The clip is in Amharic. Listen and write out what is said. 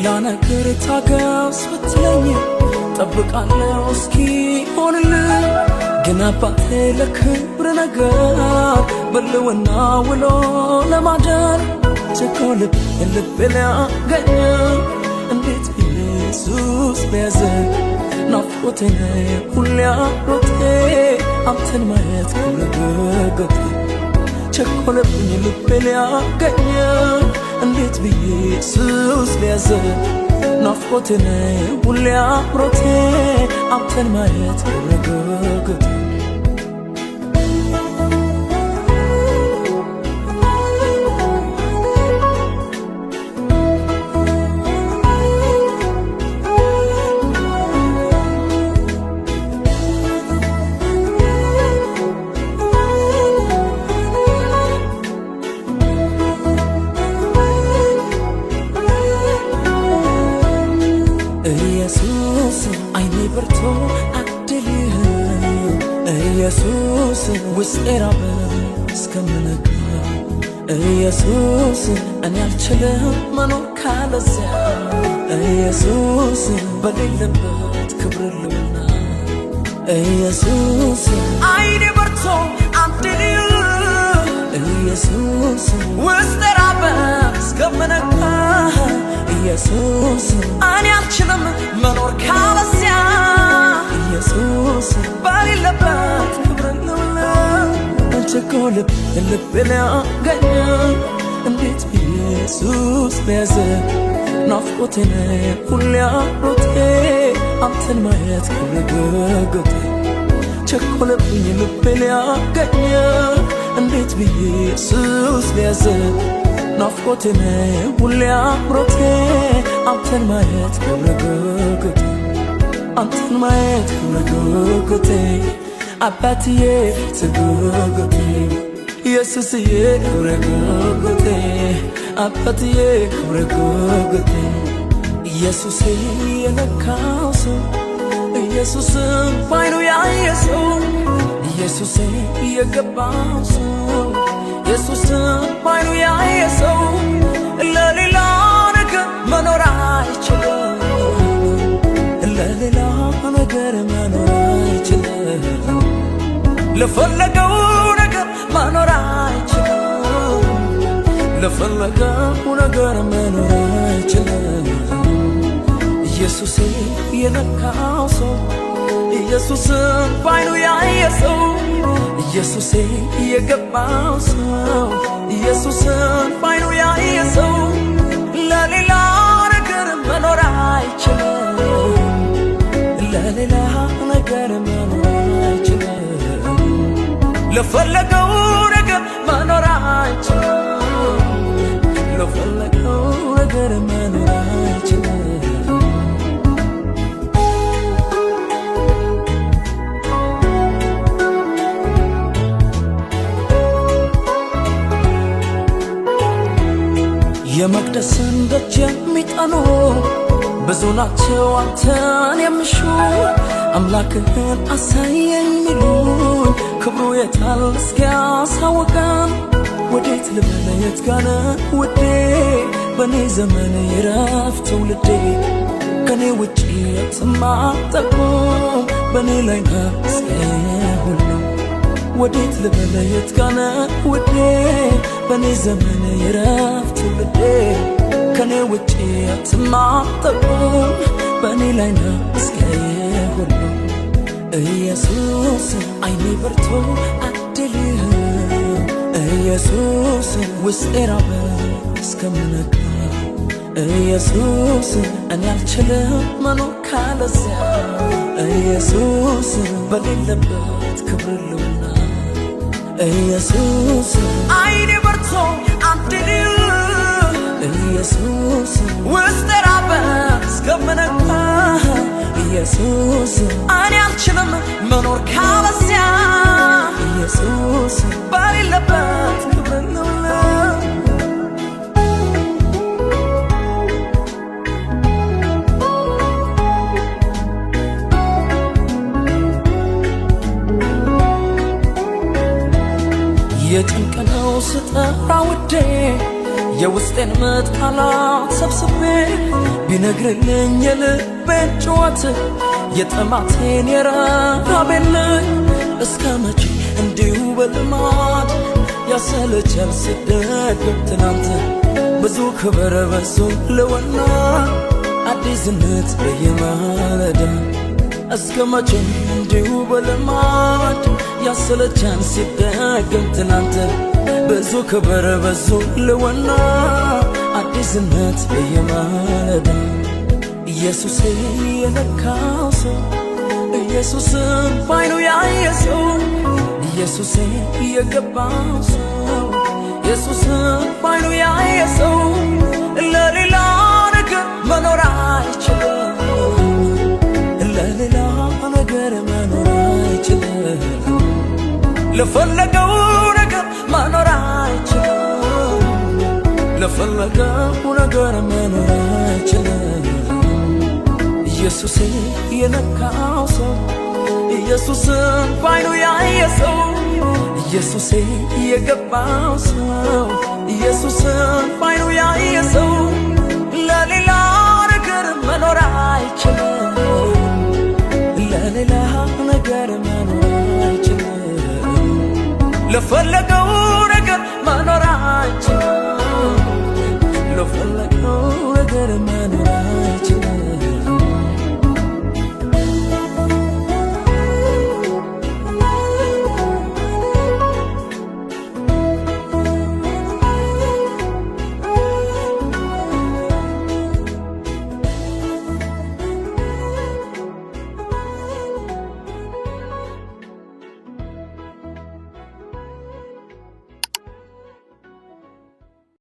ለሌላ ነገር ታገስ ብትለኝ ጠብቃለሁ እስኪሆንልኝ፣ ግን አባቴ ለክብር ነገር በልውና ውሎ ለማደር ቸኮልብ ልቤ ሊያገኝ። እንዴት ኢየሱስ በያዘ ናፍቆቴን ሁሌ አምሮቴ አንተን ማየት ክብረ ጉጉቴ። ቸኮለብኝ ልቤ ሊያገኝ። እንዴት ብዬ ኢየሱስ ሊያዘ ናፍቆቴን ሁሌ አምሮቴ አንተን ማየት ክብረ ጉጉቴ። ኢየሱስ አይኔ በርቶ አድልህ፣ ኢየሱስ ውስጤ ራበ እስከምነካ፣ ኢየሱስ እኔ አልችልም መኖር ካለዚያ፣ ኢየሱስ በሌለበት ክብር ልውና። ኢየሱስ አይኔ በርቶ አድልህ፣ ኢየሱስ ውስጤ ራበ እስከምነካ፣ ኢየሱስ እኔ አልችልም መኖር ካለዚያ፣ ኢየሱስ በሌለበት ክብር ልውላ። ቸኮልብ ልቤ ሊያገኝ። እንዴት ኢየሱስ በያዘ ናፍቆቴን ሁሌ አምሮቴ አንተን ማየት ክብረ ጉጉቴ። ቸኮለብኝ ልቤ ሊያገኝ። እንዴት ብዬ ኢየሱስ ሊያዘ ናፍቆቴን ሁሌ አምሮቴ አንተን ማየት ክብረ ጉጉቴ፣ አንተን ማየት ክብረ ጉጉቴ፣ አባትዬ ፊት ጉጉቴ፣ ኢየሱስዬ ክብረ ጉጉቴ፣ አባትዬ ክብረ ጉጉቴ። ኢየሱሴ የነካው ሰው፣ ኢየሱስን ባይኑ ያየ ሰው፣ ኢየሱሴ የገባው ሰው፣ ኢየሱስን ባይኑ ያየ ሰው ለሌላ ነገር መኖር አይችልም። ለሌላ ነገር መኖር አይችልም። ለፈለገው ነገር መኖር አይችልም። ለፈለገው ነገር መኖር አይችልም። ኢየሱሴ የነካው ሰው፣ ኢየሱስን ባይኑ ያየ ሰው፣ ኢየሱሴ የገባው ሰው፣ ኢየሱስን ባይኑ ያየ ሰው ለሌላ ነገር መኖር አይችልም። ለሌላ ነገር መኖር አይችልም። ለፈለገው ነገር መኖር አይችልም። ለፈለገው ነገር መኖር አይችልም። የመቅደስን ደጅ የሚጠኑ ብዙ ናቸው አንተን የሚሹ፣ አምላክህን አሳየኝ ሚሉኝ፣ ክብሩ የታል እስኪያሳውቀን። ወዴት ልበል የት ጋር ነህ ውዴ? በእኔ ዘመን ይረፍ ትውልዴ። ከኔ ውጪ የትም አትጠቁም፣ በእኔ ላይ ነፍሴ ሁሉ። ወዴት ልበል የት ጋር ነህ ውዴ? በእኔ ዘመን ይረፍ ትውልዴ። ከኔ ውጪ የትም አትጠቁም፣ በእኔ ላይ ነፍሴ ሁሉ። ኢየሱስ አይኔ በርቶ አድልህ፣ ኢየሱስ ውስጤ ራበ እስከምነካ፣ ኢየሱስ እኔ አልችልም መኖር ካለዚያ፣ ኢየሱስ በሌለበት ክብር ልውና። ኢየሱስ አይኔ በርቶ አድልህ፣ ኢየሱስ ውስጤ ራበ እስከምነካ፣ ኢየሱስ እኔ አልችልም መኖር ካለዚያ፣ ኢየሱስ በሌለበት ክብር ልውላ። የጭንቅ ነው ስጠራ ውዴ፣ የውስጤን ምጥ ቃላት ሰብስቤ ቢነግርልኝ የልቤን ጩኸት የጥማቴን የረሃቤን ልክ። እስከ መቼ እንዲሁ በልማድ ያሰለቻል ሲደገም ትናንት? ብዙ ክብር፣ ብዙ ልወና፣ አዲስነት በየማለዳ። እስከ መቼ እንዲሁ በልማድ ያሰለቻል ሲደገም ትናንት? ብዙ ክብር፣ ብዙ ልወና፣ አዲስነት በየማለዳ። ኢየሱስን የነካው ሰው፣ ኢየሱስን ባይኑ ያየ ሰው፣ ኢየሱስን የገባው ሰው፣ ኢየሱስን ባይኑ ያየ ሰው ለሌላ ነገር መኖር አይችልም። ለሌላ ነገር መኖር አይችልም። ለፈለገው ነገር መኖር አይችልም። ለፈለገው ነገር መኖር አይችልም። ኢየሱስን የነካው ሰው፣ ኢየሱስን ባይኑ ያየ ሰው፣ ኢየሱስን የገባው ሰው፣ ኢየሱስን ባይኑ ያየ ሰው ለሌላ ነገር መኖር አይችልም። ለሌላ ነገር መኖር አይችልም። ለፈለገው ነገር መኖር አይችልም። ለፈለገው ነገር መኖር አይችልም።